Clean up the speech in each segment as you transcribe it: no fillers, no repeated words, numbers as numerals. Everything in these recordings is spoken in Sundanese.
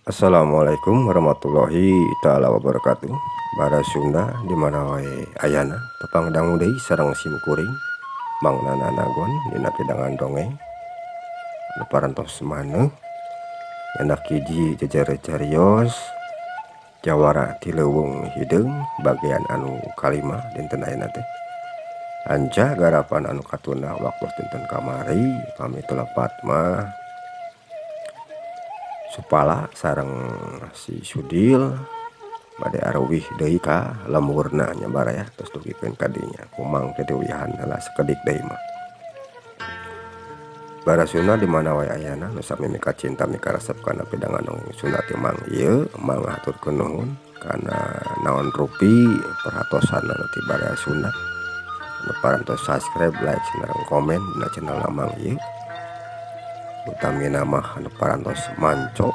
Assalamualaikum warahmatullahi taala wabarakatuh. Bara Sunda di mana wae ayana tepang dangu deui sareng sim kuring Mang Nana Nagon dina pidangan dongeng anu parantos maneuh nyandak hiji jejer carios jawara ti leuweung hideung bagian anu kalima dinten ayeuna teh. Anca garapan anu katunda waktu dinten kamari pami teu lepat mah Supala sareng si Sudil bade aruwih deui ka lemurna nya baraya tos dugikeun ka dinya kumang teh diuyahan heula sakedik deui mah. Bara Sunda di mana wae ayana nu sami mika cinta mika resep kana pidangan dongeng Sunda ti Mang ieu Mang haturkeun nuhun kana naon rupi perhatosan anu ti Baraya Sunda. Nu parantos subscribe, like, sareng komen dina channel Mang ieu. Utamina mah anu parantos manco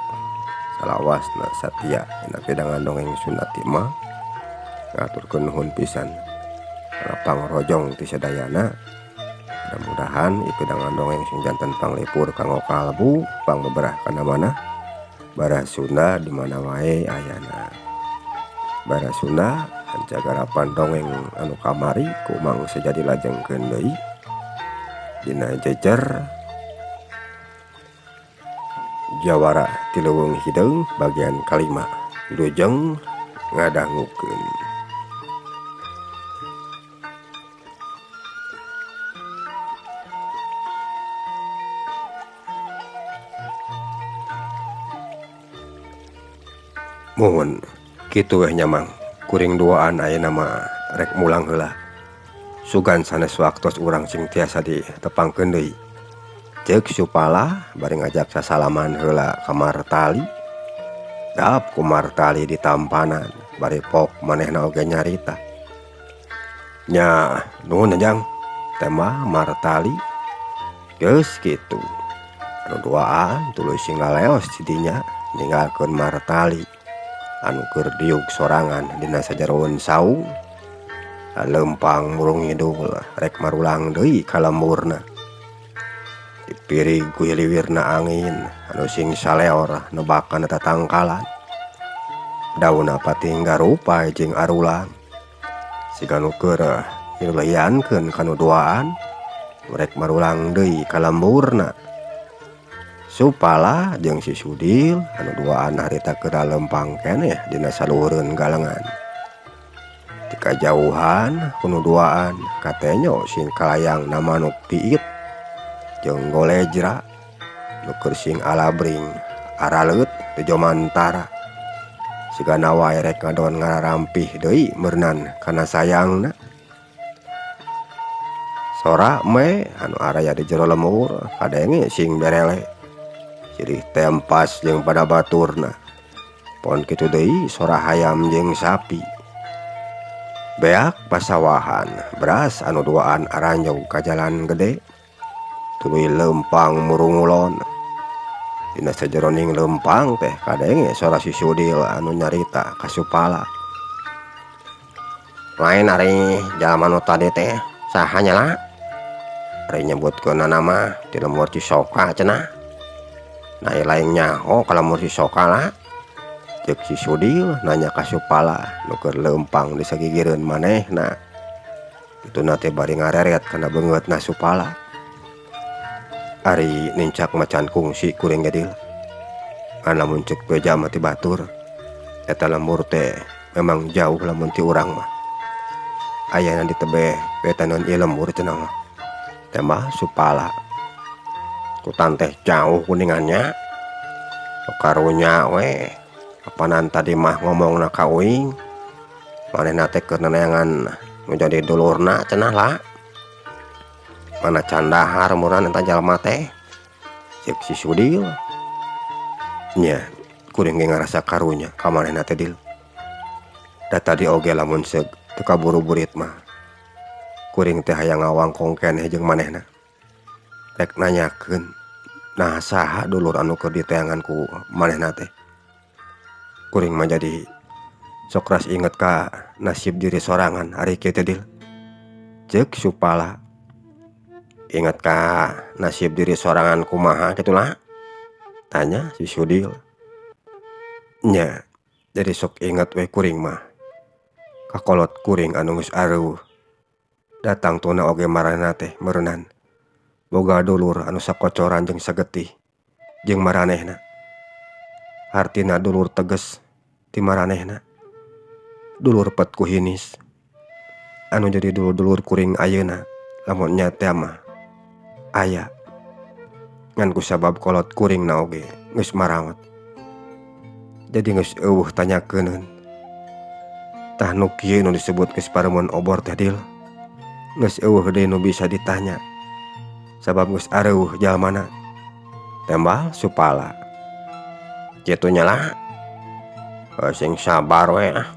salawasna satia dina pidangan dongeng Sunda ti Mang ngaturkeun nuhun pisan kana pangrojong ti sadayana. Mudah-mudahan ieu pidangan dongeng sing janten panglipur kanggo kalbu pangbeberah kana manah Bara Sunda di mana wae ayana. Bara Sunda anca garapan dongeng anu kamari ku Mang Sejadi lajengkeun deui dina jejer Jawara ti Leuweung Hideung bagian kalima wilujeng ngadangukeun. Muhun kitu weh nya Mang, kuring duaan ayeuna mah rek mulang heula. Sugan sanes waktos urang sing tiasa ditepangkeun deui. Ceuk Supala bari ngajak sasalaman heula ka Martali. Dap ku Martali ditampanan bari pok manehna oge nyarita. Nya nuhun Jang, tema Martali. Geus kitu. Anu duaan tuluy sing laleos di dinya ninggalkeun Martali anu keur diuk sorangan dina sajaroeun saung. Lempang murung ngidul rek marulang deui ka lemburna. Dipirig ku hiliwirna angin anu sing saleor nebakan tatangkalan. Daunna pating garupa jeung arulang. Siga nu keur ngiluliankeun ka nu duaan rek marulang deui ka lemburna. Supala jeung si Sudil anu duaan harita keur lempang keneh dina saluhureun galengan. Ti kajauhan ku nu duaan katenyo sing kalayang na manuk piit jeung golejra nu keur sing alabring araleut teu jomantara. Sigana wae rek ngadon ngararampih deui meurnan kana sayangna. Sora me anu araya di jero lemur kadenge sing berele. Sirih tempas jeung pada baturna. Pon kitu deui sora hayam jeung sapi. Beak pasawahan beras anu duaan aranjog ka jalan gede. Tuluy lempang murungulon. Dina sajeroning lempang teh kadenge sora si Sudil anu nyarita ka Supala. Lain ari jalma nu tadi teh saha nya la? Ari nyebutkeunana mah ti lemur Cisoka cenah. Nah lain nyaho ka lemur Cisoka la. Ceuk si Sudil nanya ka Supala nu keur lempang di sagigireun manehna. Kituna teh bari ngareret kana beungeutna Supala. Ari nincak macan kungsi kuring ge Dil. Ngan lamun ceuk beja mah ti batur. Eta lembur teh memang jauh lamun ti urang mah. Ayana ditebeh betaneun ieu lembur cenah mah. Tembah Supala. Kutan teh jauh kuningannya. Karunya we. Apanan tadi mah ngomongna ka uing. Manehna teh keur neneangan nu jadi dulurna cenah la. Mana candahar murah eta jalma teh. Ceuk si Sudil. Nya kuring ge ngarasa karunya ka manehna teh Dil. Da tadi oge lamun seug teu kaburu-burit mah. Kuring teh hayang ngawangkong keneh jeung manehna. Rek nanyakeun nah saha dulur anu keur diteangan ku manehna teh. Kuring mah jadi sok ras inget ka nasib diri sorangan ari kieu teh Dil. Ceuk Supala. Ingat ka nasib diri sorangan kumaha kitu lah? Tanya si Sudil. Nya jadi sok inget we kuring mah ka kolot kuring anu geus areuweuh datangtuna oge maranehna teh meureunan boga dulur anu sakocoran jeung sagetih jeung maranehna hartina dulur teges ti maranehna dulur pet ku hinis anu jadi dulur-dulur kuring ayeuna lamun nya teh mah aya ngan kusabab kolot kuring na oge geus maraot jadi geus eueuh tanyakeunun tah nu kieu nu disebut geus paremun obor teh dil geus eueuh deui nu bisa ditanya sabab geus areuweuh jalmana tembal Supala kitu nya lah sing sabar we ah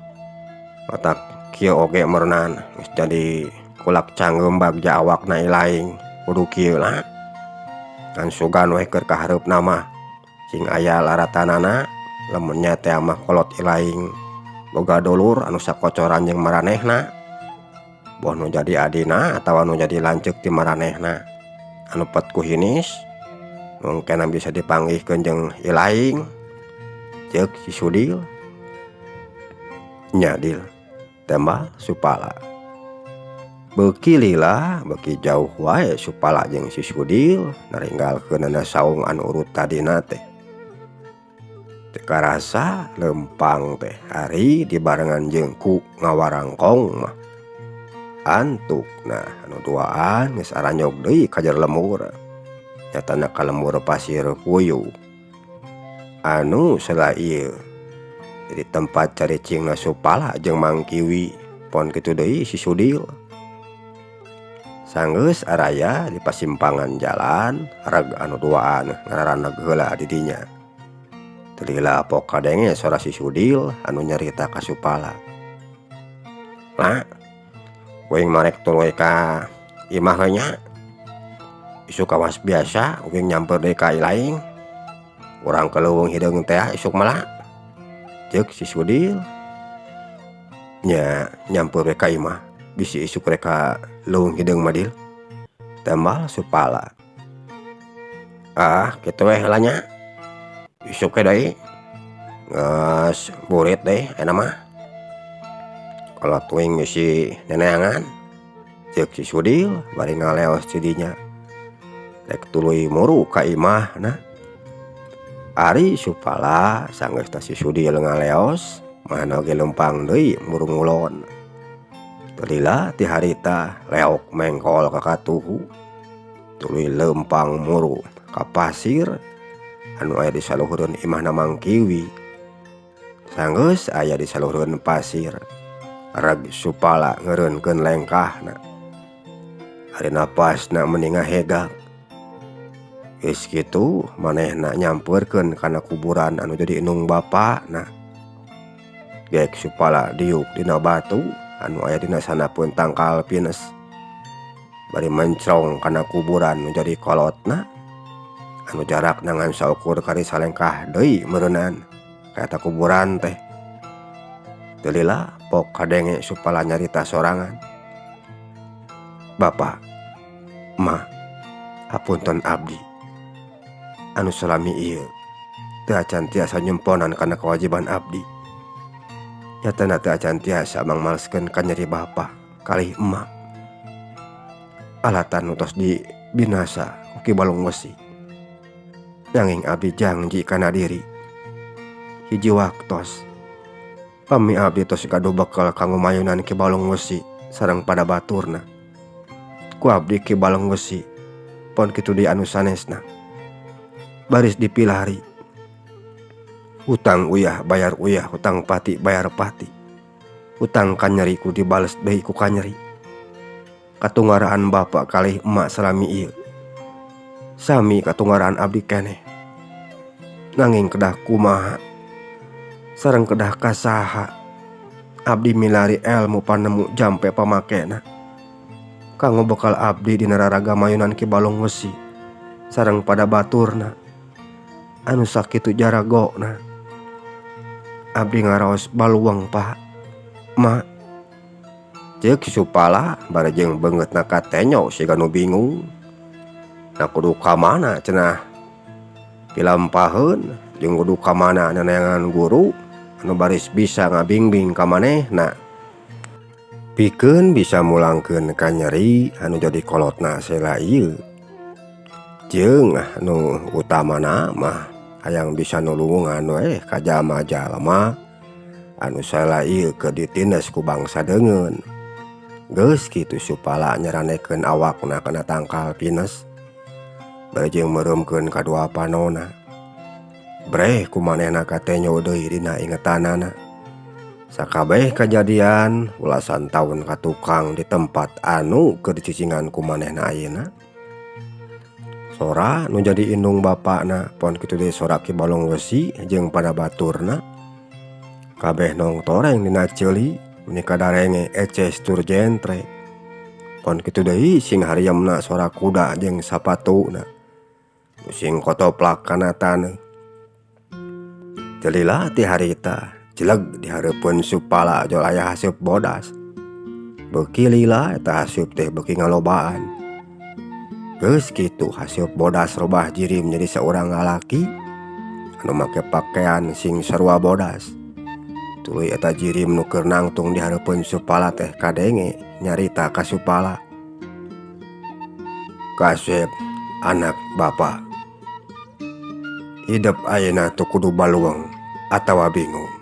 matak kieu oge meureunan geus jadi kulak canggeum bagja awakna ilaing kudu kieu lah ngan sugan we keur kahareupna mah sing aya laratanana lamun nya teh mah kolot ilaing boga dulur anu sakocoran jeung maranehna boh nu jadi adina atawa nu jadi lanceuk ti maranehna anu pet ku hinis mungkin bisa dipanggihkeun jeung ilaing ceuk si Sudil nya dil tembal Supala beuki lila beuki jauh wae Supala jeung si Sudil naringgalkeunana saung anu urut tadina teh teu karasa leumpang teh ari dibarengan jeung ku ngawarangkong mah antukna anu duaan geus aranyog deui ka jero lembur nyatana ka lembur Pasir Puyuh anu sela ieu jadi tempat caricingna Supala jeung Mang Kiwi pon kitu deui si Sudil sanggeus araya di pasimpangan jalan reg anu duaan ngararaneg heula di dinya teu lila pok kadenge sora si Sudil anu nyarita ka Supala la uing mah rek tuluy ka imah we nya isuk kawas biasa uing nyamper deui ka ilaing urang ka leuweung hideung teh isuk mah la ceuk si Sudil nya nyamper we ka imah bisi isuk rek ka leuweung hideung mah dil tembal Supala ah kitu we heula nya isuk we deui geus burit deui ayeuna mah kolot uing bisi neneangan ceuk si Sudil bari ngaleos ti dinya rek tuluy muru ka imahna ari Supala sanggeusna si Sudil ngaleos manehna oge leumpang deui muru ngulon teu lila ti harita leok mengkol ka katuhu tuluy leumpang muru ka pasir anu aya di saluhureun imahna Mang Kiwi sanggeus aya di saluhureun pasir reg Supala ngeureunkeun lengkahna ari napasna meni ngahegak geus kitu manehna nyampeurkeun kana kuburan anu jadi indung bapana gek Supala diuk dina batu anu aya dina sanapeun tangkal pinus bari mencrong kana kuburan nu jadi kolotna anu jarakna ngan saukur kari salengkah deui meureunan ka eta kuburan teh teu lila pok kadenge Supala nyarita sorangan Bapak Ma hapunten abdi anu salami ieu teu acan tiasa nyumponan kana kewajiban abdi nyatana teu acan tiasa mangmaleskeun ka nyeri bapa kalih emak alatan nu tos dibinasa ku Ki Balong Wesi nanging abdi jangji kana diri hiji waktos pami abdi tos gaduh bekal kanggo mayunan Ki Balong Wesi sareng pada baturna ku abdi Ki Balong Wesi pon kitu deui anu sanesna baris dipilari hutang uyah bayar uyah hutang pati bayar pati hutang kanyeri ku dibales deui ku kanyeri katunggaraan bapa kalih emak salami ieu sami katunggaraan abdi keneh nanging kedah kumaha sareng kedah kasaha abdi milari elmu panemu jampe pamakena kanggo bekal abdi dina raraga mayunan Ki Balong Wesi sareng pada baturna anu sakitu jaragona abdi ngaraos baluang Pak Ma ceuk Supala bari jeung beungeutna katenyo siga nu bingung na kudu ka mana cenah pilampaheun Jeung kudu ka mana neneangan guru anu baris bisa ngabingbing ka manehna pikeun bisa mulangkeun ka nyeri anu jadi kolotna sela ieu. Jeung nu utamana mah hayang bisa nulungan we ka jalma-jalma anu sela ieu keur ditindes ku bangsa deungeun. Geus kitu Supala nyaranekeun awakna kana tangkal pinus bari jeung meureumkeun kadua panona. Breh ku manehna katenyo deui dina ingetanana. Sakabeh kajadian belasan taun ka tukang di tempat anu keur dicicingan ku manehna ayeuna. Sora nu jadi indung bapana pon kitu deui sora Ki Balong Wesi jeung pada baturna. Kabeh nongtoreng dina ceuli meni kadarenge eces tur jentre. Pon kitu deui sing hariemna sora kuda jeung sapatuna. Nu sing kotoplak kana taneuh. Teu lila ti harita jeleg di hareupeun Supala jol aya haseup bodas. Beuki lila eta haseup teh beuki ngalobaan. Geus kitu haseup bodas robah jirim jadi saurang lalaki anu make pakean sing sarua bodas. Tuluy eta jirim nu keur nangtung di hareupeun Supala teh kadenge nyarita ka Supala. Kasep anak bapa. Hidep ayeuna teu kudu balueng atawa bingung.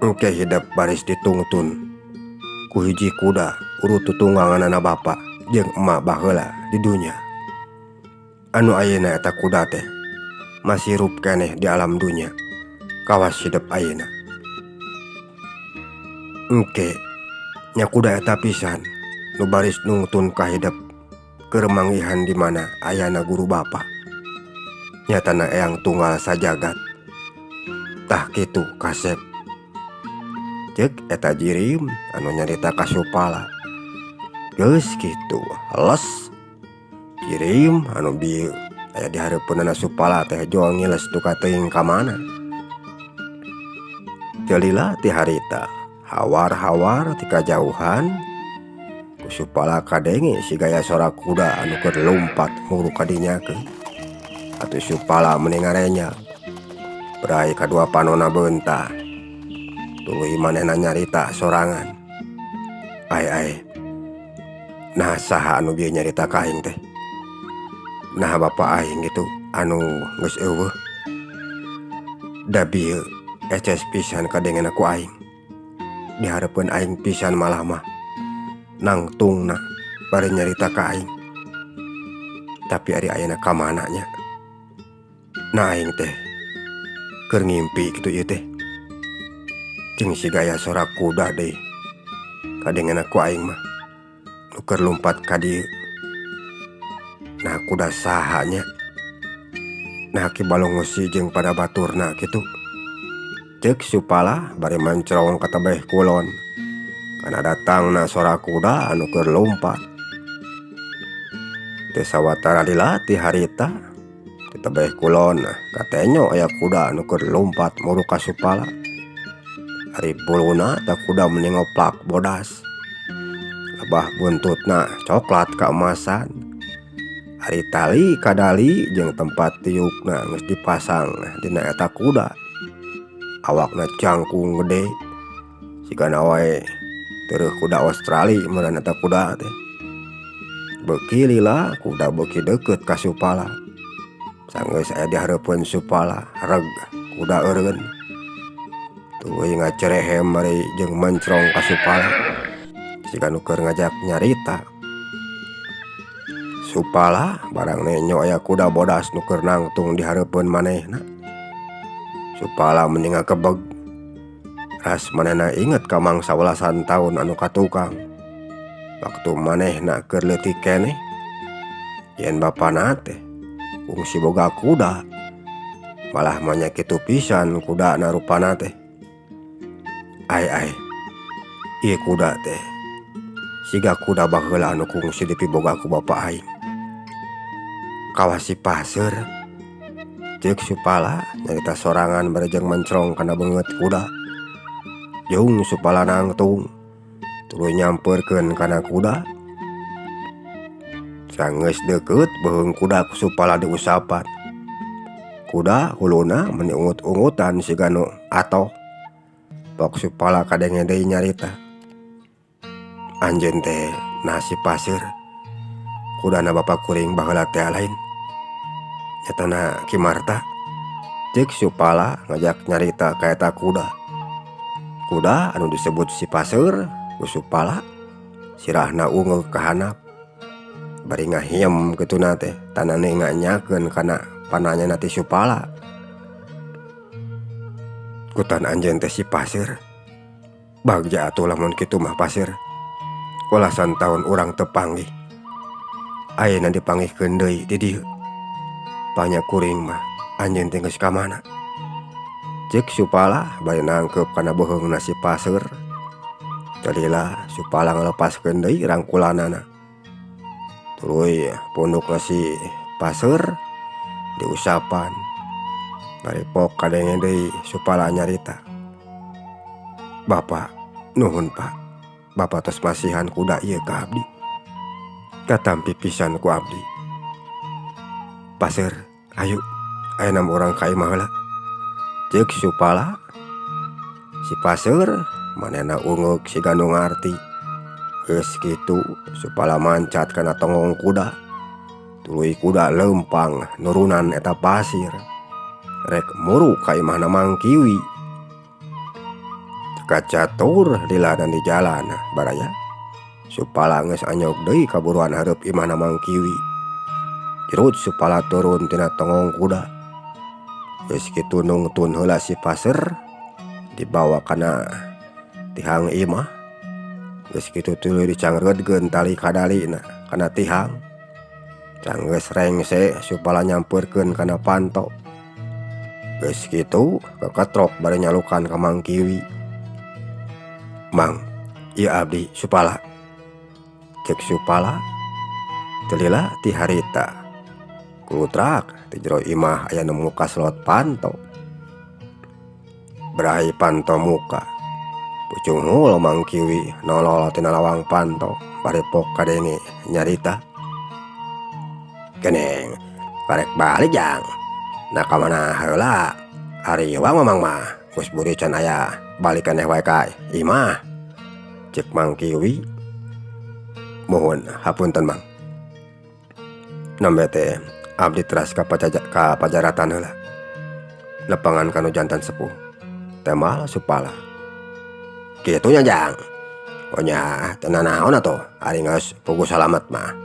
Engke hidep baris ditungtun ku hiji kuda urut tutungganganana bapa jeung emak baheula di dunya. Anu ayeuna eta kuda teh masih hirup keneh di alam dunya kawas hidep ayeuna. Engke nya kuda eta pisan nu baris nungtun ka hidep keur manggihan di mana ayana guru bapa. Nyatana eyang tunggal sajagat. Tah kitu kasep. Ceuk eta jirim anu nyarita ka Supala. Geus kitu les jirim anu bieu aya di hareupeunana Supala teh jol ngiles duka teuing ka mana. Teu lila ti harita hawar-hawar ti kajauhan ku Supala kadenge sigaya sora kuda anu keur lumpat muru ka dinyakeun. Atuh Supala meni ngarenya berai kadua panona beunta. Tuluy manehna nyarita sorangan. Ai ai. Nah saha anu bieu nyarita ka aing teh? Nah bapa aing gitu anu geus eueuh. Da bieu eces pisan kadengena ku aing. Dihareupeun aing pisan malah mah nangtungna bari nyarita ka aing. Tapi ari ayeuna ka mana nya? Nah aing teh keur ngimpi kitu ieu teh. Jeung sigaya sora kuda deui kadengena ku aing mah nu keur lumpat ka dieu. Nah kuda saha nya? Nah Ki Balong Wesi jeung pada baturna kitu. Ceuk Supala bari mancrong ka tebeh kulon. Kana datangna sora kuda anu keur lumpat. Teu sawatara lila ti harita di tebeh kulon katenyo aya kuda anu keur lumpat muru ka Supala. Ari buluna ta kuda meni ngoplak bodas. Lebah buntutna coklat kaemasan. Ari tali kadali jeung tempat tiukna geus dipasang dina eta kuda. Awakna jangkung gede sigana wae tereuh kuda Australia meureun eta kuda teh. Beuki lila kuda beuki deukeut ka Supala. Sanggeus aya di hareupeun Supala reg kuda eureun. Tuluy ngacerehem bari jeung mencrong ka Supala siga nu keur ngajak nyarita. Supala barang nenyo aya kuda bodas nu keur nangtung di hareupeun manehna. Supala meni ngakebeg. Ras manehna inget ka mangsa belasan taun anu katukang. Waktu manehna keur leutik keneh yen bapana teh kungsi boga kuda. Malah manya kitu pisan kudana rupana teh. Ai ai ieu kuda teh siga kuda baheula anu kungsi dipiboga ku bapa aing. Kawas si paseur. Ceuk Supala nyarita sorangan bari jeung mencrong kana beungeut kuda. Jeung Supala nangtung tuluy nyampeurkeun kana kuda. Sanggeus deukeut beuheung kuda ku Supala diusapan. Kuda huluna meni ungut-ungutan siga nu atoh. Pok Supala kadenge deui nyarita. Anjeun teh nah si Paseur kudana bapa kuring baheula teh lain nyatana Ki Marta. Ceuk Supala ngajak nyarita ka eta kuda. Kuda anu disebut si Paseur ku Supala sirahna ungeuk ka handap bari ngahiem kituna teh tanane nganyakeun kana pananyana ti Supala. Kutan anjeun teh si Paseur. Bagja atuh lamun kitu mah Paseur. Walasan taun urang teu panggih. Ayeuna dipanggihkeun deui di dieu. Panya kuring mah anjeun teh geus ka mana? Ceuk Supala bari nangkeup kana beuheungna si Paseur. Teu lila Supala ngalepaskeun deui rangkulanana. Tuluy pundukna si Paseur diusapan. Bari pok kadenge deui Supala nyarita. Bapa, nuhun Pak. Bapa tos masihan kuda ieu ka abdi. Katampi pisan ku abdi. Paseur, hayu ayeuna mah urang ka imah heula. Ceuk Supala. Si Paseur manehna ungeuk siga nu ngarti. Geus kitu Supala mancat kana tonggong kuda. Tuluy kuda leumpang nurunan eta pasir. Rek muru ka imahna Mang Kiwi. Kacatur lilana di jalan baraya. Supala geus anyog deui kaburuan hareup imahna Mang Kiwi. Jerut Supala turun tina tonggong kuda. Geus kitu nungtun heula si Paseur dibawa kana tihang imah. Geus kitu tuluy dicangreudkeun tali kadalina kana tihang. Sanggeus rengse Supala nyampeurkeun kana panto. Geus kitu keketrok bari nyalukan ka Mang Kiwi. Mang, ieu abdi Supala. Ceuk Supala. Teu lila ti harita. Kulutrak ti jero imah aya nu muka slot panto. Berahi panto muka. Pucunghul Mang Kiwi nolol tina lawang panto bari pok kadenge nyarita. Keneng karek balik jang. Nah ka mana heula? Ari iwang mamang mah geus buri can aya balik keneh wae ka imah. Ceuk Mang Kiwi. Muhun hapunten Mang. Nambe teh abdi teras ka pajaratan heula. Lepangan ka nu jantan sepuh. Temal Supala. Kitu nya jang. Oh nya teu nanaon atuh ari geus puguh salamet mah.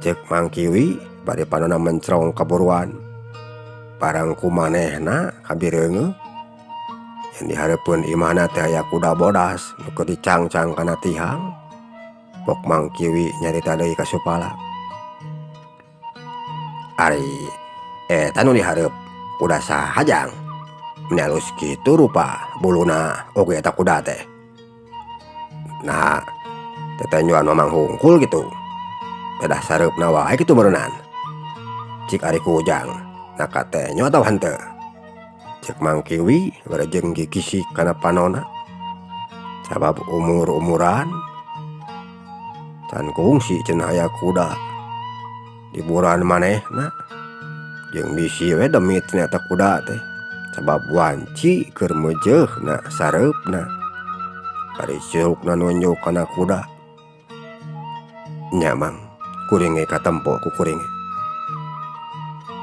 Ceuk Mang Kiwi bari panonna mencrong kaburuan. Barang ku manehna kabireungeuh. Yang dihareupeun imahna teh aya kuda bodas nu keur dicangcang kana tihang. Pok Mang Kiwi nyarita deui ka Supala. Ari eta nu dihareup kuda saha jang? Meni alus kitu rupa buluna oge eta kuda teh. Nah, tetenjuan mamang hungkul kitu. Pedah sareupna wae kitu meureunnan. Cik ari ku Ujang, na katenyo atawa henteu? Ceuk Mang Kiwi bari jeung gigisik kana panonna. Sabab umur-umuran can kungsi cenah aya kuda. Diburan manehna jeung bisi we demit cenah eta kuda teh. Sabab wanci keur meujeuhna sareupna. Bari curugna nunjuk kana kuda. Nya Mang, kuring ge katempo ku kuring.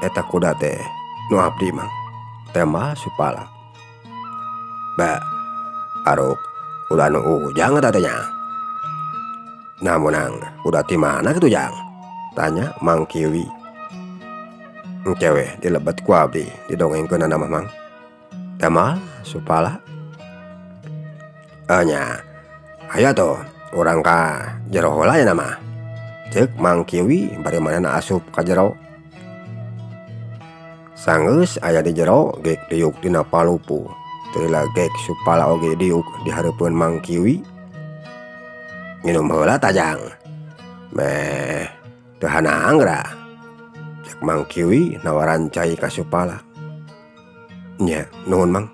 Eta kuda teh nu abdi Mang. Tembal Supala. Ba, aruk kuda nu Ujang eta teh nya. Nah meunang kuda ti mana kitu Jang? Tanya Mang Kiwi. Engke we dilebet ku abdi didongengkeunana mah Mang. Tembal Supala. Nya, hayu atuh urang ka jero heula nya mah. Ceuk Mang Kiwi bari manehna asup ka jero. Sanggeus aya di jero gek diuk dina palupuh. Teu lila gek Supala oge diuk di hareupeun Mang Kiwi. Nginum heula tah Jang. Meh teu hanang geura. Ceuk Mang Kiwi nawaran cai ka Supala. Nya, nuhun Mang.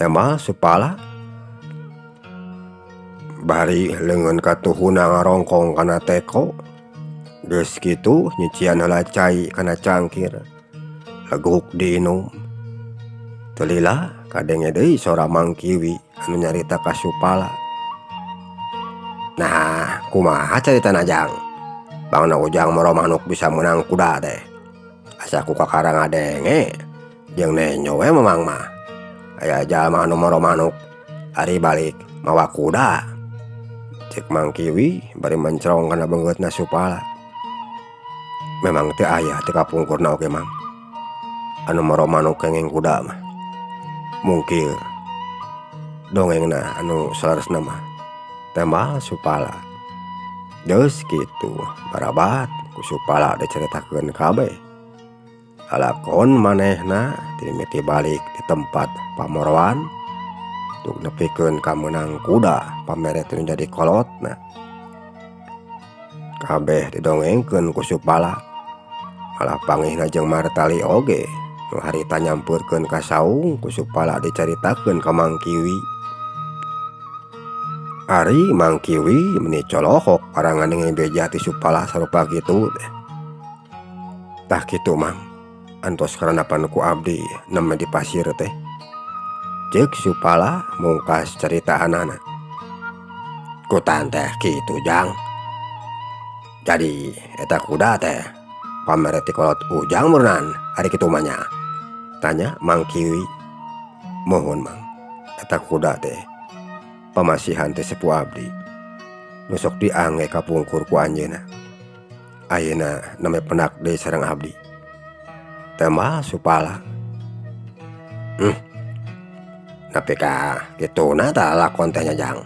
Tembal Supala. Bari leungeun katuhuna ngarongkong kana teko. Geus kitu nyucian heula cai kana cangkir. Leguk diinum. Teu lila kadenge deui sora Mang Kiwi anu nyarita ka Supala. Nah, kumaha caritana Jang? Pangna Ujang moro manuk bisa meunang kuda teh. Asa ku kakara ngadenge jeung nenjo we Mamang mah. Aya jalma anu moro manuk ari balik mawa kuda. Cek Mang Kiwi bari mencrong kana beungeutna Supala. Memang teu aya teu kapungkurna oge Mang. Anu moro manuk kenging kuda mah. Mungkir dongengna anu saleresna mah. Tembal Supala. Geus kitu barabat ku Supala dicaritakeun kabeh. Lalakon manehna timimiti balik di tempat pamoroan tuk nepikeun ka meunang kuda pamere teh nu jadi kolotna. Kabeh didongengkeun ku Supala. Malah pangihna jeung Martali oge nu harita nyampeurkeun ka saung ku Supala dicaritakeun ka Mang Kiwi. Ari Mang Kiwi meuni colohok parang ngadenge beja ti Supala sarupa kitu teh. Tah kitu Mang, antos karandapan ku abdi neme di pasir teh. Ceuk Supala mungkas caritaanana. Kutan teh kitu Jang. Jadi eta kuda teh pamere ti kolot Ujang meureunnan ari kitu mah nya. Tanya Mang Kiwi. Muhun Mang, eta kuda teh pamasihan teh sepuh abdi. Nu sok diangge kapungkur ku anjeunna. Ayeuna neme pendak deui sareng abdi. Tembal Supala. Nepi ka kituna tah lakon teh nya Jang.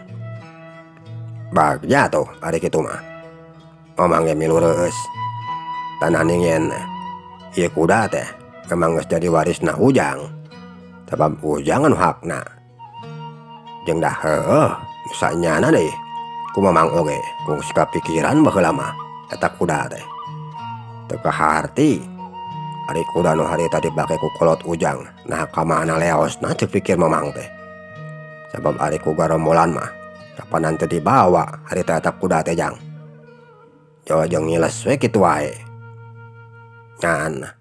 Bagja tuh ari kitu mah. Mamang ge milu reueus. Tanah ningen ieu kuda teh memang geus jadi warisna Ujang. Sabab Ujang anu hakna. Jeung dah heueuh nu sanyana deui ku Mamang oge kungsi kapikiran baheula mah eta kuda teh. Teu kaharti ari kuda nu harita dipake ku kolot Ujang nah ka mana leosna ceuk pikir Mamang teh. Sabab ari ku garombolan mah kapanan teu dibawa harita eta kuda teh Jang. Jol jeung ngiles we kitu wae. Ngan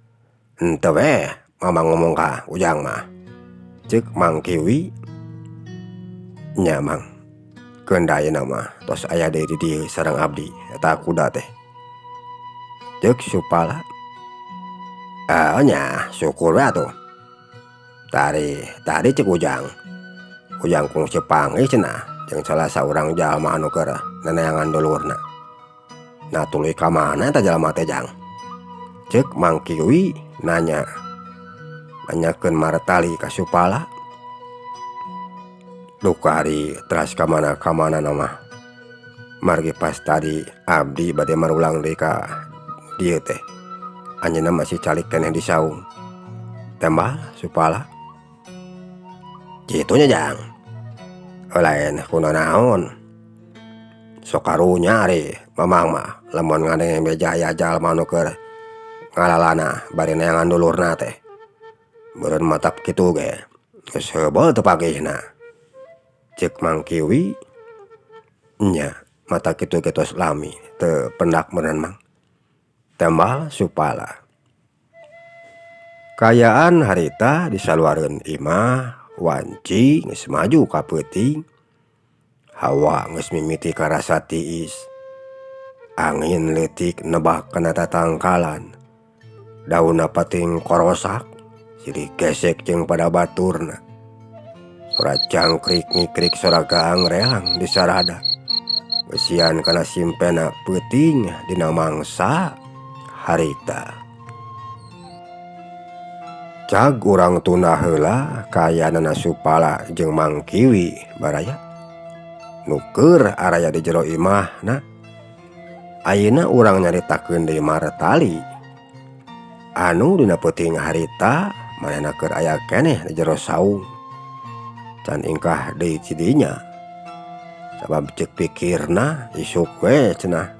henteu we Mamang ngomong ka Ujang mah. Ceuk Mang Kiwi. Nya Mang, keun da ayeuna mah tos aya deui di dieu sareng abdi eta kuda teh. Ceuk Supala. Nya syukur we atuh. Tari tadi ceuk Ujang. Ujang kungsi panggih cenah jeung salah saurang jalma anu keur neneangan dulurna. Nah tuluy ka mana eta jalma teh Jang? Ceuk Mang Kiwi nanya. Nanyakeun Martali ka Supala. Duka ari teras ka mana-kamana mah. Margi pas tadi abdi bade marulang deui ka dieu teh. Anjeunna masih calik keneh di saung. Tembal Supala. Kitu nya Jang. Lain kunanaon. Sok karunya ari Mamang mah lamun ngadenge beja aya jalma anu keur ngalalana bari neangan dulurna teh. Meureun matak kitu ge geus heubeul teu pagihna. Ceuk Mang Kiwi. Nya mata kitu ge tos lami teu pendak meureun Mang. Tembal Supala. Kaayaan harita di saluareun imah wanci geus maju ka peuting. Hawa geus mimiti karasa tiis. Angin leutik nebak kana tatangkalan. Daunna pating korosak silih gesek jeung pada baturna. Sora jangkrik ngikrik sora gaang reang di sarada. Besian kana simpena peuting dina mangsa harita. Cag urang tunda heula kaayaanana Supala jeung Mang Kiwi baraya. Nu keur araya di jero imahna. Ayeuna urang nyaritakeun deui Martali. Anu dina peuting harita manehna keur aya keneh di jero saung. Can ingkah deui ti dinya. Sabab ceuk pikirna isuk we cenah.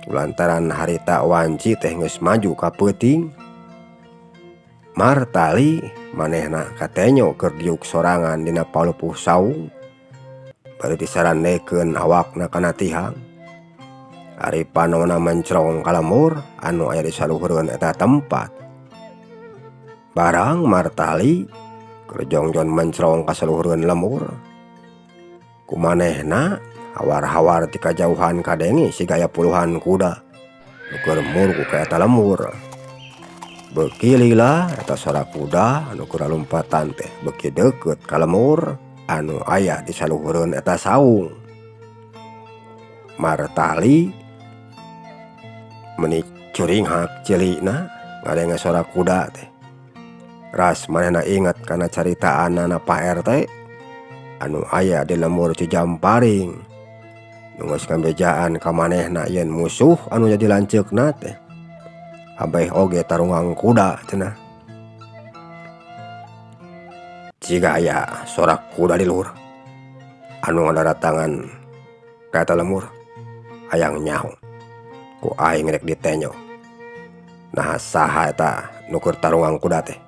Lantaran harita wanci teh geus maju ka peuting. Martali manehna katenyo keur diuk sorangan dina palupuh saung. Bari disarandekeun awakna kana tihang. Ari panona mencrong ka lembur anu aya di saluhureun eta tempat. Barang Martali keur jongjon mencrong ka saluhureun lembur. Ku manehna hawar-hawar ti kajauhan kadenge siga aya puluhan kuda nu keur muruk ka eta lembur. Beuki lila eta sora kuda anu keur lalumpatan teh beuki deukeut ka lembur anu aya di saluhureun eta saung. Martali meuni curinghak ceulina ngadenge sora kuda teh. Ras manehna inget kana caritaanana Pak RT anu aya di lembur Cijamparing nu geus ngabejaan ka manehna yen musuh anu jadi lanceukna teh kabeh oge tarunggang kuda cenah. Ciga aya sora kuda di luhur anu ngadaratangan ka eta lembur hayang nyaho ku aing rek ditenjo naha saha eta nu keur tarunggang kuda teh.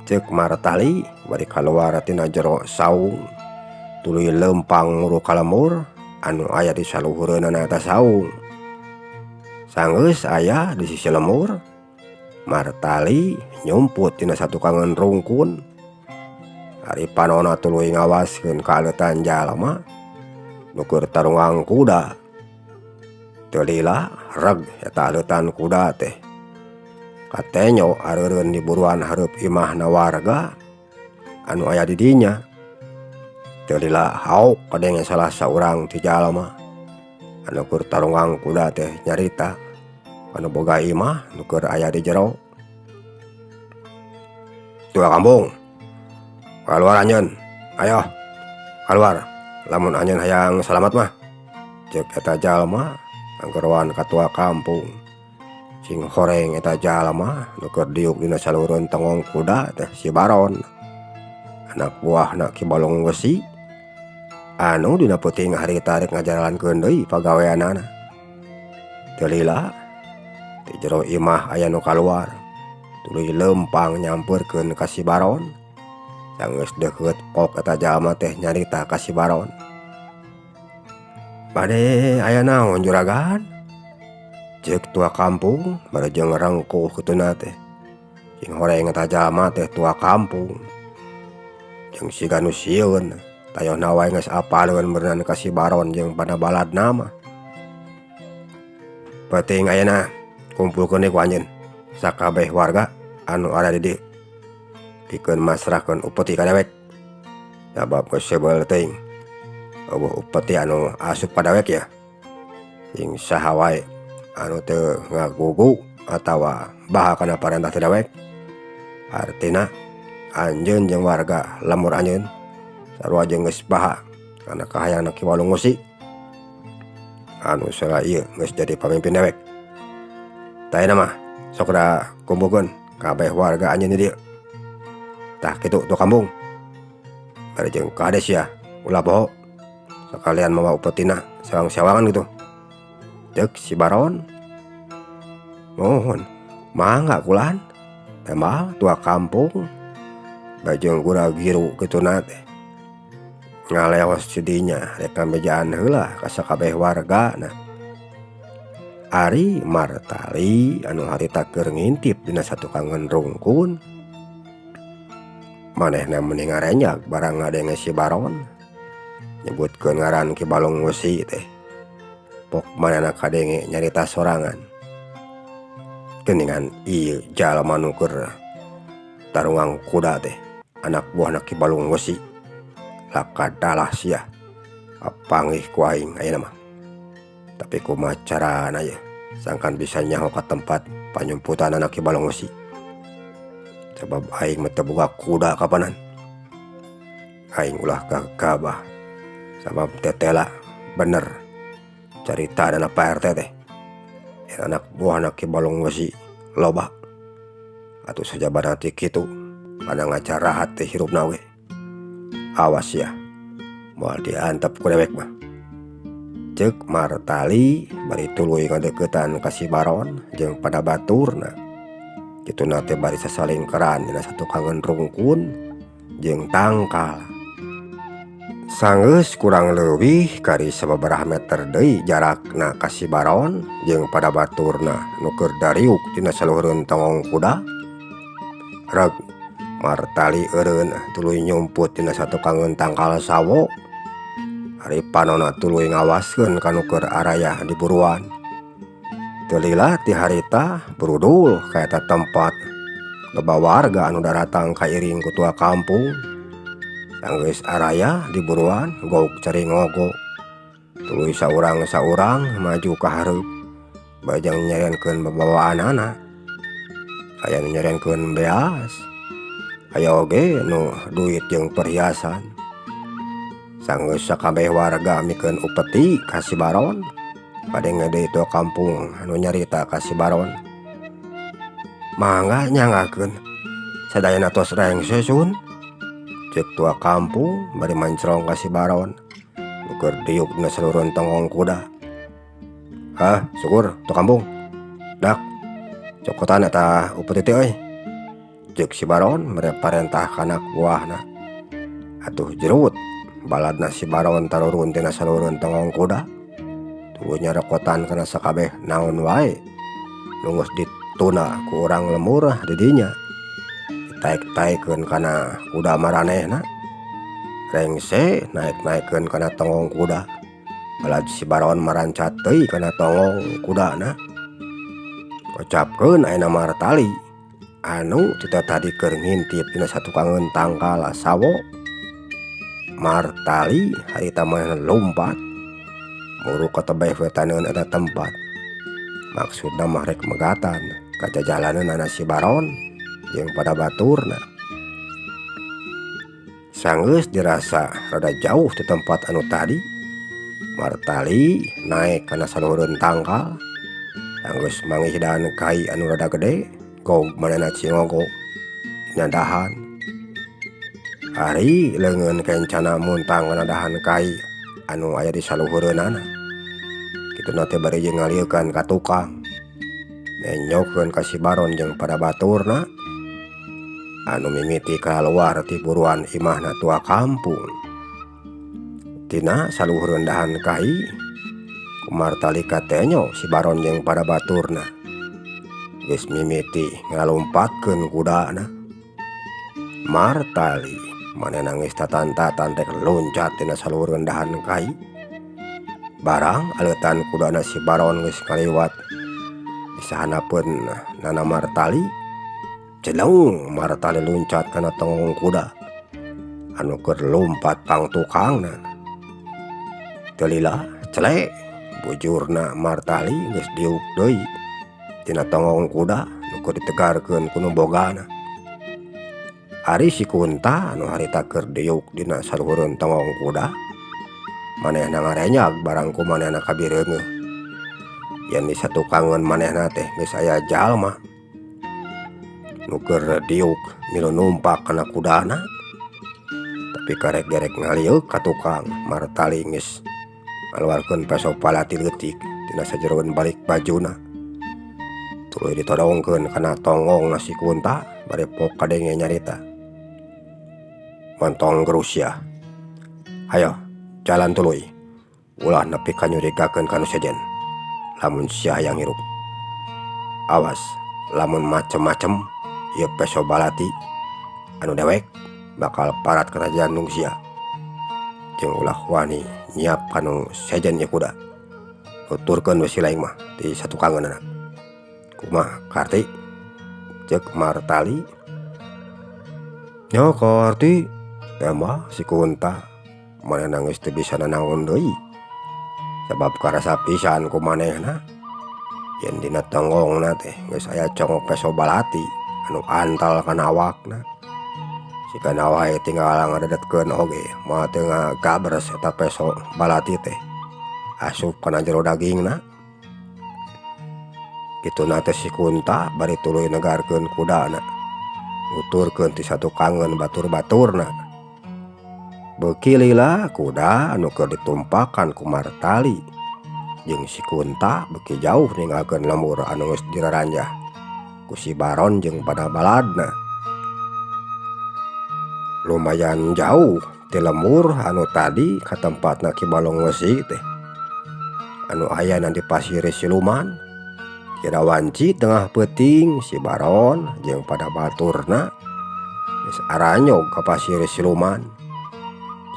Ceuk Martali bari kaluar tina jero saung tuluy leumpang muru ka lembur anu aya di saluhureunana eta saung. Sanggeus aya di sisi lembur Martali nyumput tina satukangeun rungkun. Ari panona tuluy ngawaskeun ka aleutan jalma nu keur tarunggang kuda. Teu lila reg eta aleutan kuda teh. Katenyo areureun di buruan hareup imahna warga anu aya di dinya. Teu lila haok kadenge salah saurang ti jalma anu keur tarunggang kuda teh nyarita anu boga imah nu keur aya di jero. Tua kampung, kaluar anjeun, ayo kaluar lamun anjeun hayang salamat mah. Ceuk eta jalma anggeroan ka tua kampung. Sing horeng eta jalma nu keur diuk dina saluhureun tongong kuda teh si Baron, anak buahna Ki Balong Wesi anu dina peuting harita rek ngajalankeun deui pagaweanana. Teu lila ti jero imah aya nu kaluar tuluy leumpang nyampeurkeun ka si Baron. Sanggeus deukeut pok eta jalma teh nyarita ka si Baron. Bade aya naon juragan? Ceuk tua kampung bari jeung rengkuh kituna teh. Sing horeng eta jalma teh tua kampung jeung siga nu sieun tayohna wae geus apaleun beureunan ka si Baron jeung panabaladna mah. Peuting ayeuna kumpulkeun deui ku anjeun sakabeh warga anu aya di dieu pikeun masrahkeun upeti ka dewek. Sabab geus seubeuh teuing eueuh upeti anu asup ka dewek yeuh. Sing saha wae anu teu ngagugu atawa baha kana parentah ti dewek, artina anjeun jeung warga lembur anjeun sarua jeung geus baha kana kahayangna Ki Balong Wesi anu salah ieu geus jadi pamimpin dewek. Tah ayeuna mah sok da kumpulkeun kabeh warga anjeun di dieu. Tah kitu tua kampung bari jeung kades ya ulah poho sakalian mawa upetina sewang-sewangan kitu. Ceuk si Baron. Mohon mangga kulan tembal tua kampung bajeng gura giru kituna teh ngaleos didinya rek ngabejaan heula ka sakabeh wargana. Ari Martali anu harita keur ngintip dina satukangeun rungkun manehna meni ngarenjag barang ngadenge si Baron nyebutkeun ngaran Ki Balong Wesi teh. Pok manehna kadenge nyarita sorangan geuningan ieu jalma nu keur tarunggang kuda teh anak buahna Ki Balong Wesi. Lakadalah sia kapanggih ku aing ayeuna mah. Tapi kumaha carana yeuh sangkan bisa nyaho ka tempat panyumputanana Ki Balong Wesi. Sabab aing mah teu boga kuda kapanan. Aing ulah gagabah sabab tetela bener carita dana Pak RT teh. Anak buahna Ki Balong Wesi loba atuh sajabana ti kitu kana ngacarahat teh hirupna we. Awas ya moal diantep ku dewek mah. Ceuk Martali bari tuluy ngadeuketan ka si Baron jeung pada baturna. Kituna teh bari sasalingkeran dina satukangeun rungkun jeung tangkal. Sanggeus kurang leuwih kari sababaraha meter deui jarakna ka si Baron jeung pada baturna nu keur dariuk dina saluhureun tongong kuda. Reg Martali eureun tuluy nyumput dina satukangeun tangkal sawo. Ari panona tuluy ngawaskeun ka nu keur arayah di buruan. Teu lila ti harita berudul ka eta tempat. Loba warga anu daratang kairing ku tua kampung. Sanggeus arayah di buruan gog cari ngogo. Tuluy saurang-saurang maju ka hareup bajang nyarenkeun babawaanana. Aya nu nyarenkeun beas, aya oge nu duit jeung perhiasan. Sanggeus sakabeh warga mikeun upeti ka si Baron, kadenge deui tua kampung anu nyarita ka si Baron. Mangga nyanggakeun sadayana tos rengse sun. Ceuk tua kampung bari mancrong ka si Baron nu keur diuk dina saluruheun tonggong kuda. Hah, syukur tua kampung. Dak cokotan eta upeti teh euy. Ceuk si Baron mere parentah ka anak buahna. Atuh jerut baladna si Baron tarurun tina saluruheun tonggong kuda. Tuluy nyarokotan kana sakabeh naon wae nu geus dituna ku urang lembur di dinya. Ditaek-taekeun kana kuda maranehna. Rengse naek-naekeun kana tonggong kuda. Balad si Baron marancat deui kana tonggong kudana. Kocapkeun ayeuna Martali anu ti tadi keur ngintip dina satukangeun tangkal sawo. Martali harita manehna lumpat muru ka tebeh wetaneun eta tempat. Maksudna mah rek megatan ka jajalaneunana si Baron jeung pada baturna. Sanggeus dirasa rada jauh ti tempat anu tadi, Martali naek kana saluhureun tangkal. Sanggeus manggih dahan kai anu rada gede, gog manehna cingogo dina dahan. Ari leungeun kencana muntang kana dahan kai anu aya di saluhureunana. Kituna teh bari jeung ngalieukan ka tukang. Nenyokeun ka si Baron jeung pada baturna anu mimiti kaluar ti buruan imahna tua kampung. Tina saluhureun dahan kai ku Martali katenyo si Baron jeung pada baturna. Geus mimiti ngalumpatkeun kudana. Martali manehna geus tatan-tatan rek loncat tina saluhureun dahan kai. Barang aleutan kudana si Baron geus kaliwat di sahanapeun nana Martali. Celeng Martali luncat kana tonggong kuda anu keur lumpat pangtukangna. Teu lila celek bujurna Martali geus diuk deui tina tonggong kuda nu keur ditegarkeun ku nu bogana. Ari si Kunta anu harita keur diuk dina saluhureun tonggong kuda manehna ngarenyag barang ku manehna kabireungeuh. Yen di satukangeun manehna teh geus aya jalma nu keur diuk milu numpak kana kudana. Tapi karek gerek ngalieuk ka tukang Martali geus ngaluarkeun peso palati leutik tina sajeroeun balik bajuna. Tuluy ditodongkeun kana tonggongna si Kunta bari pok kadenge nyarita. Montong gerus sia. Hayo jalan tuluy. Ulah nepi ka nyurigakeun ka nu sejen. Lamun sia hayang hirup. Awas lamun macem-macem ieu peso balati anu dewek bakal parat kana jantung sia. Jeung ulah wani nyiap kanu sejen ieu kuda. Nuturkeun we si laing mah di satukangeunana. Kumaha karti? Ceuk Martali. Nya karti tembah si Kunta manehna geus teu bisa nanaon deui. Sabab karasa pisan ku manehna yen dina tonggongna teh geus aya congok peso balati anu antal kana awakna. Sigana wae tinggal ngadedetkeun oge moal teu ngagabres eta peso balati teh asup kana jero dagingna. Kituna teh si Kunta bari tuluy negarkeun kudana, nuturkeun ti satukangeun batur-baturna. Beuki lila kuda anu keur ditumpakan ku Martali jeung si Kunta beuki jauh ninggalkeun lembur anu geus diraranjah ku si Baron jeung pada baladna. Lumayan jauh ti lembur anu tadi ka tempatna Ki Balong Wesi teh anu ayana di pasir siluman. Kira wanci tengah peuting si Baron jeung pada baturna geus aranyog ka pasir siluman.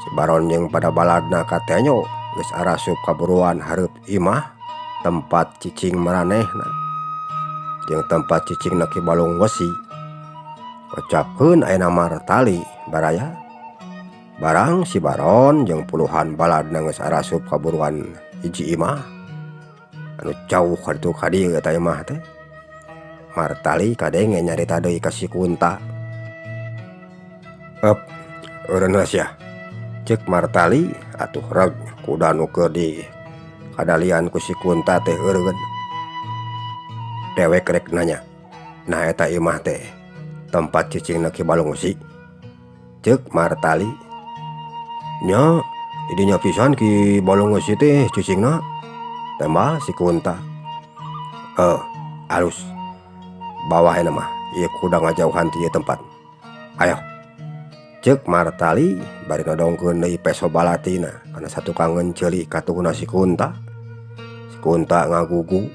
Si Baron jeung pada baladna katenyo geus arasup ka buruan hareup imah tempat cicing maranehna jeung tempat cicingna Ki Balung Wesi. Kocapkeun ayeuna Martali baraya. Barang si Baron jeung puluhan baladna geus arasup ka buruan hiji imah anu jauh ka ditu ka dieu eta imah teh. Martali kadenge nyarita deui ka si Kunta. Ep, eureun heula sia. Ceuk Martali atuh reg kuda nu keur di kadalian ku si Kunta teh eureun. Dewek rek nanya, nah eta imah teh tempat cicingna Ki Balung Wesi. Ceuk Martali, nya didinya pisan Ki Balung Wesi teh cicingna. Tembal si Kunta. Alus. Bawah ayeuna mah ieu kuda ngajauhan ti ieu tempat. Ayo. Ceuk Martali bari nodongkeun deui peso balatina kana satukangeun ceuli katuhna si Kunta. Si Kunta ngagugu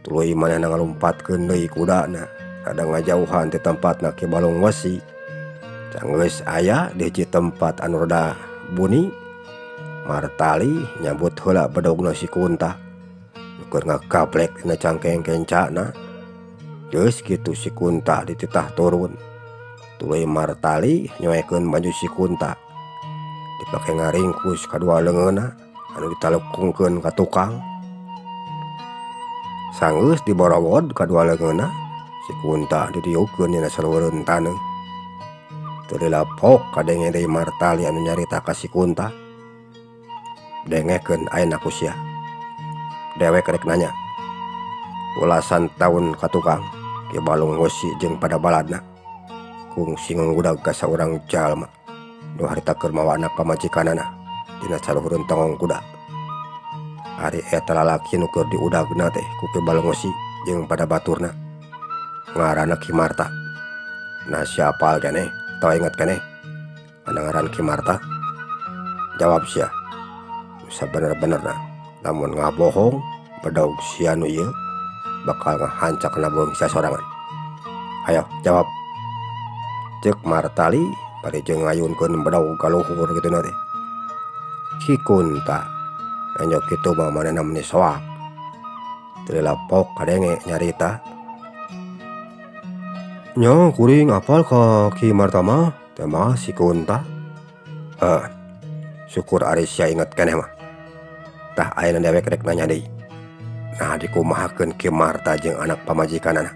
tuluy manehna ngalumpatkeun deui kudana rada ngajauhan ti tempatna Ki Balung Wesi. Sanggeus aya di hiji tempat anu rada buni, Martali nyambut heula bedogna si Kunta. Keur ngagablek dina cangkeng kencana. Geus kitu si Kunta dititah turun. Tuluy Martali nyoekeun baju si Kunta. Dipake ngaringkus kadua leungeunna anu ditalukungkeun ka tukang. Sanggeus diborowod kadua leungeunna, si Kunta didiukeun dina saluhureun taneuh. Teu dilapok kadenge deui Martali anu nyarita ka si Kunta. Dengekeun ayeuna ku sia. Dewek rek nanya. Ulasan taun ka tukang Ki Balung Wesi jeung pada baladna kungsi ngudag ka saurang jalma nu harita keur mawa anak pamajikanana dina saluhureun tongong kuda. Ari eta lalaki nu keur diudagna teh ku Ki Balung Wesi jeung pada baturna ngaranna Ki Marta. Nah sia apal keneh atawa inget keneh kana ngaran Ki Marta? Jawab sia. Sabener-benerna lamun ngabohong bedog sia nu ieu bakal ngahancak kana beuheung sia sorangan. Ayo jawab. Ceuk Martali bari jeung ngayunkeun bedog ka luhur kitu na teh. Si Kunta nanya kitu mah manehna meni soak. Teu dilapok kadenge nyarita. Nya kuring apal ka Ki Marta mah, teh si Kunta. Syukur ari sia inget keneh mah. Tah ayeuna dewek rek nanya deui. Nah dikumahakeun Ki Marta jeung anak pamajikanana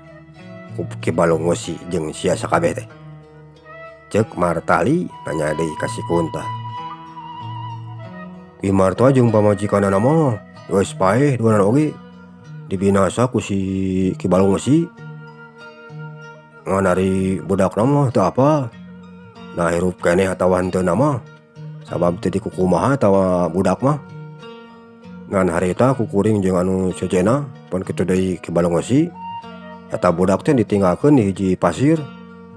ku Ki Balung Wesi jeung sia sakabeh teh. Ceuk Martali nanya deui ka si Kunta. Ki Marta jeung pamajikanana mah geus paeh duanana oge dibinasa ku si Ki Balung Wesi. Ngan ari budakna mah teu apal. Nah hirup keneh atawa henteu mah sabab teu dikukumaha atawa budak mah. Ngan harita ku kuring jeung anu sejenna pon kitu deui Ki Balung Wesi eta budak teh ditinggalkeun di hiji pasir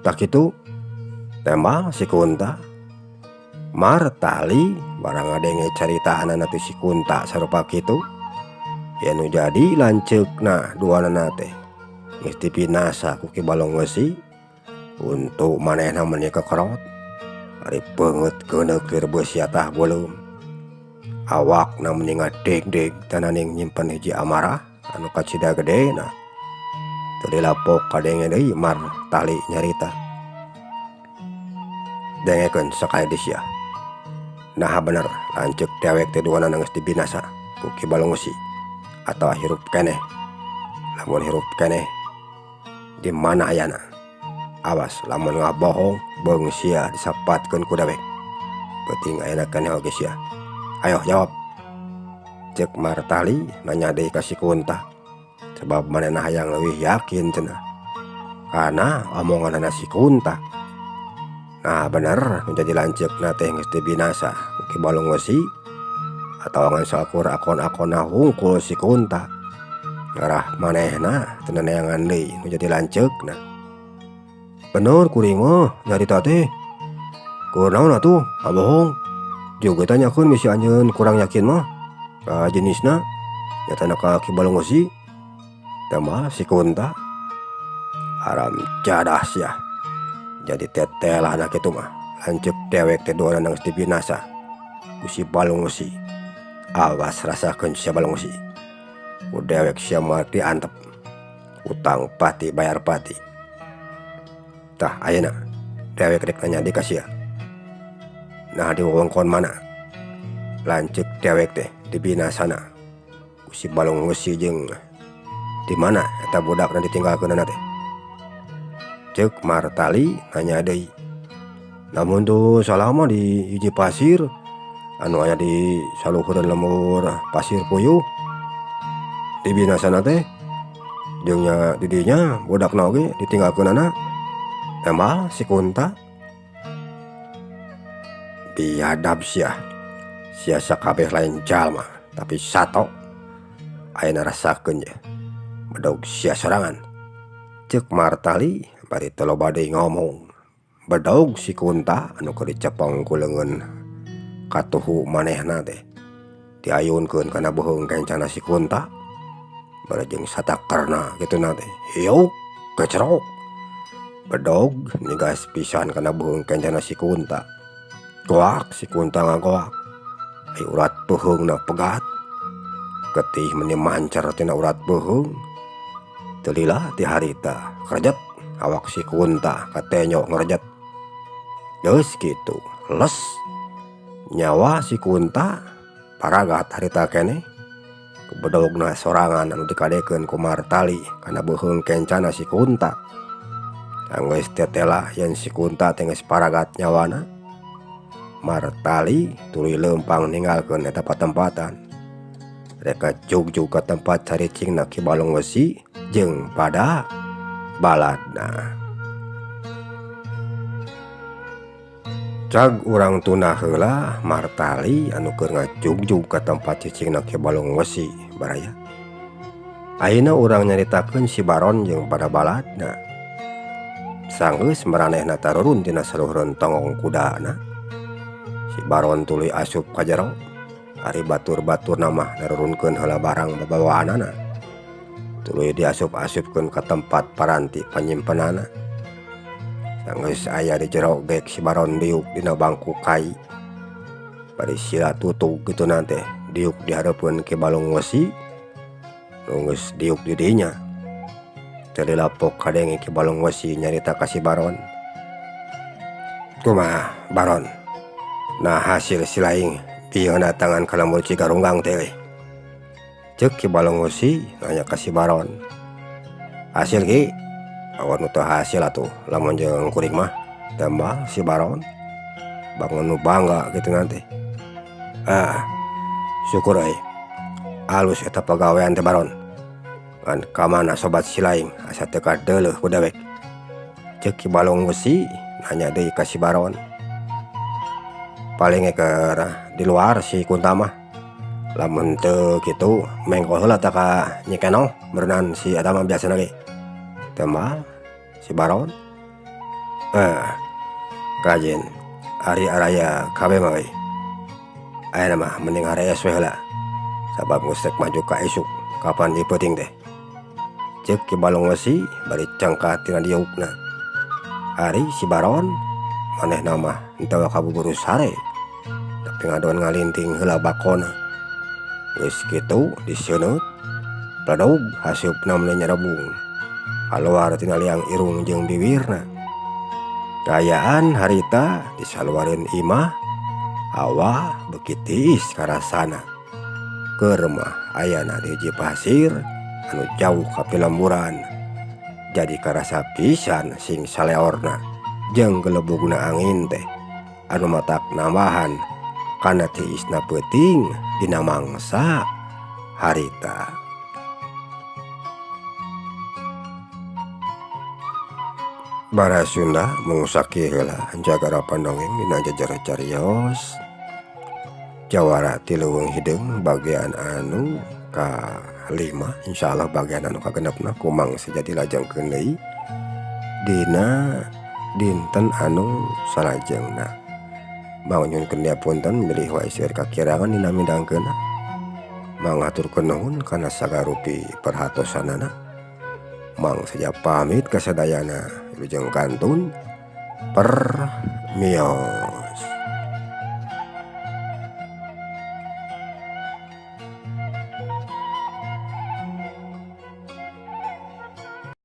tah kitu. Tembal si Kunta. Martali barang ngadenge caritaanana teh si Kunta sarupa kitu. Ya nu jadi lanceukna duanana teh geus dibinasa ku Ki Balung Wesi. Untu manehna meni kekerot ari beungeut keuneuk direbeuh sia tah beuleum. Awakna meni ngadegdeg tananing nyimpen hiji amarah anu kacida gedena. Teu dilapok kadenge deui Martali nyarita. Dengekeun sakali deui sia. Naha bener lanceuk dewek teh duanana geus dibinasa ku Ki Balung Wesi atawa hirup keneh. Lamun hirup keneh di mana ayana? Awas lamun ngabohong beung sia disapatkeun ku dewek. Peuting ayeuna keneh oge sia. Ayo jawab. Ceuk Martali nanya deui ka si Kunta. Sebab manehna hayang leuwih yakin cenah kana omonganana si Kunta. Nah bener menjadi lanceukna teh geus dibinasa ku Ki Balung Wesi atawa ngan saukur akon-akonna hungkul si Kunta. Ngarah manehna teu neangan deui nu jadi lanceukna. Bener kuring mah nyarita teh. Kunaon atuh ngabohong. Juga tanyakeun bisi anjeun kurang yakin mah ka jenisna nyatana ka Ki Balung Wesi. Tama si Kunta haram jadah sia jadi tetelah anak itu mah lanceuk dewek teh duanana geus dibinasa ku si Balong Wesi awas rasakeun sia Balong Wesi ku dewek sia moal diantep utang pati bayar pati tah ayeuna dewek rek nanya deui ka sia nah di wewengkon mana lanceuk dewek teh dibinasana ku si Balong Wesi jeung di mana eta budakna ditinggalkeunana teh ceuk Martali nanya deui lamun teu salah mah di hiji pasir anu aya di saluhureun lembur pasir puyuh dibinasana teh jeung nya di dinya budakna oge ditinggalkeunana tembal si Kunta biadab sia sia sakabeh lain jalma tapi sato ayeuna rasakeun ye bedog sia sorangan ceuk Martali bari teu loba deui ngomong bedog si Kunta anu keur dicepeng ku leungeun katuhu manehna teh diayunkeun kana beuheung kencana si Kunta bari jeung satakerna kituna teh hiuk kecerok bedog nigas pisan kana beuheung kencana si Kunta goak si Kunta ngagoak ai urat beuheungna pegat getih meni mancer tina urat beuheung teu lila ti harita krejet awak si Kunta katenyo ngrejet geus kitu les nyawa si Kunta paragat harita keneh bedogna sorangan anu dikadekeun ku Martali kana beuheung kencana si Kunta geus tetela yen si Kunta teh geus paragat nyawana Martali tuluy leumpang ninggalkeun eta patempatan rek jugjug ka tempat caricingna Ki Balong Wesi jeung pada baladna. Cag urang tunah heula Martali anu keur ngajugjug ka tempat cicingna Ki Balong Wesi baraya. Ayeuna urang nyaritakeun si Baron jeung pada baladna. Sanggeus maranehna tarurun tina saluhureun tonggong kudana. Si Baron tuluy asup ka jero. Ari batur-baturna mah narurunkeun heula barang babawaanana. Tuluy diasup-asupkeun ka tempat paranti panyimpenana. Sanggeus aya di jero gek si Baron diuk dina bangku kai. Bari sila tutug kituna teh diuk di hareupeun Ki Balong Wesi. Nu geus diuk di dinya. Teu lila pok kadenge Ki Balong Wesi nyarita ka si Baron. Kumaha Baron? Nah hasil silaing ieu datangan ka lembur Cigarunggang teh euy. Ceuk Ki Balong Wesi nanya ka si Baron. Hasil Ki? Awan nu teu hasil atuh lamun jeung kuring mah tembal si Baron. Bangun nu bangga kitu teh. Ah, syukur euy. Alus eta pagawean teh Baron. Ngan ka mana sobat silaing asa teu kadeuleuh ku dewek. Ceuk Ki Balong Wesi nanya deui ka si Baron. Paling keur di luar si Kunta mah. Lamun teu kitu mengko heula tah ka Nyi Kenoh beureunan si eta mah biasana ge. Tembal si Baron. Kajen ari araya kabeh mah euy. Ayeuna mah mending harees we heula. Sabab geus rek maju ka isuk kapan ieu peuting teh. Ceuk Ki Balong Wesi bari cengkat tina diukna. Ari si Baron manehna mah henteu kabuburu sare. Tapi ngadon ngalinting heula bakona. Geus kitu diseuneut pledog haseupna meni nyarebung. Kaluar tina liang irung jeung biwirna. Kaayaan harita disaluareun imah hawa beuki tiis karasana. Keur mah ayana di hiji pasir anu jauh ka pilemburan. Jadi karasa pisan sing saleorna jeung gelebugna angin teh anu matak nambahan kana tiisna peuting dina mangsa harita. Bara Sunda mung sakieu heula jagara pandongeng dina jejer carios jawara ti leuweung hideung bagian anu ka-5 insyaallah bagian anu kagenepna kumang sejati lajengkeun deui dina dinten anu salajengna. Mangnyuhunkeun punten bilih wae seueur kakirangan dina midangkeunna. Mangaturkeun nuhun kana sagarupi perhatosanana. Mang saja pamit kasadayana, wilujeng kantun permios.